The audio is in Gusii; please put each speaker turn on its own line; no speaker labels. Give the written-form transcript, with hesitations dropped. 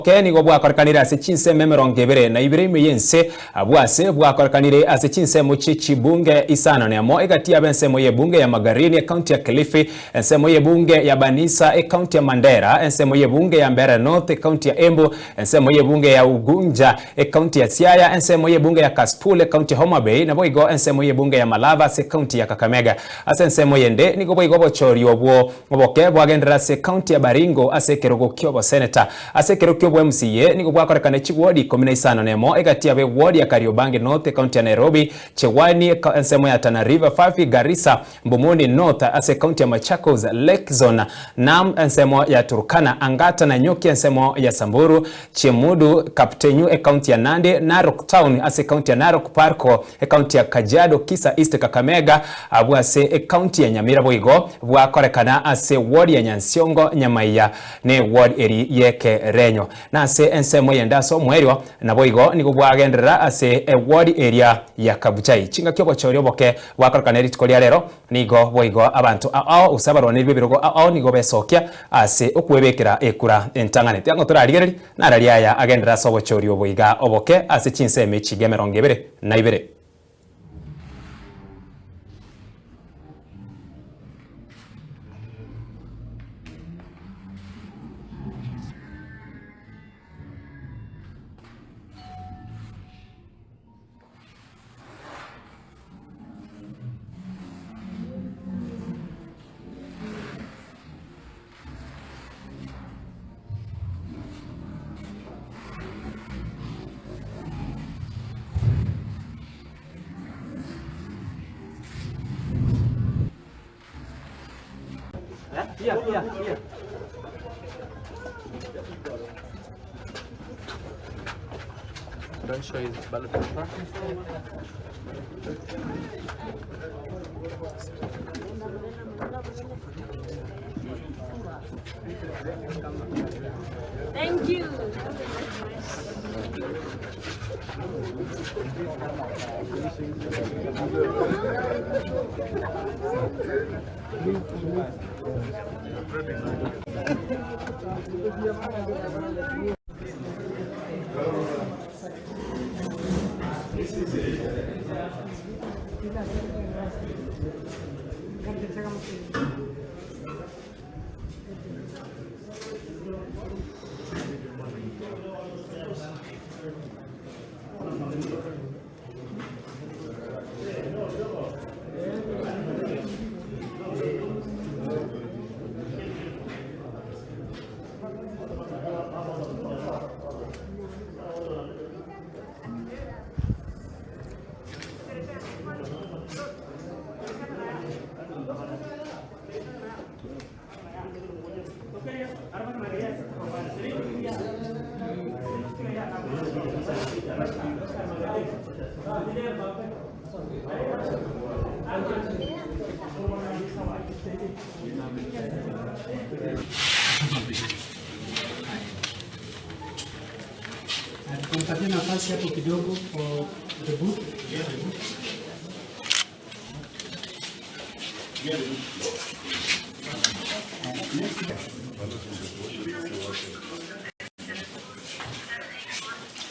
Oboke nigo bwakorekanire ase chinsemo 22 ime y'ense, abwo ase bwakorekanire ase chinsemo chie chibunge isano nemo egati yabo ensemo y'ebunge ya Magarini ecounty ya Kilifi, ensemo y'ebunge ya Banisa ecounty ya Mandera, ensemo y'ebunge ya Mbeere North ecounty ya Embu, ensemo y'ebunge ya Ugunja ecounty ya Siaya, ensemo y'ebunge ya Kasipul ecounty ya Homa Bay, naboigo ensemo y'ebunge ya Malava ase ecounty ya Kakamega. Ase ensemo yende nigo boigo obochori obwo Oboke bwagenderera ase ecounty ya Baringo ase ekerogo ki'oboseneta. Ase ekerogo ki'obo MCA nigo bwakorekana chiwodi 15 egati yabo ewodi ya Kariobangi North ecounty ya Nairobi, Chewani ensemo ya Tana River, Fafi, Garissa, Mbumuni North ase ecounty ya Machakos, Lake Zone, Nam ensemo ya Turkana, Angata na Nyuki ensemo ya Samburu, Chemudu, Kaptenyu ecounty ya Nandi, Narok Town ase ecounty ya Narok, Parko Ecounty ya Kajiado, Kisa East, Kakamega, abwo ase ecounty ya Nyamira boigo bwakorekana ase ward ya Nyansiongo, Nyamaiya ne ward eri y'Ekerenyo. Na ase ensemo eyende ase omoerio naboigo nigo bwagenderera ase eward eria ya Kabuchai. Chingaki obochori oboke bwakorekana rituko ria rero nigo boigo abanto ao gose abarwaneri b'ebirogo ao nigo besokia ase okwebekera ekura entang'ani. Tiga ng'o torarigererie Narari aya agenderere ase obochori obo iga oboke ase chinsemo echiga 22.
Don't show his ballot paper.
Thank you.
Tumpatie nafasi hapo kidogo for the booth.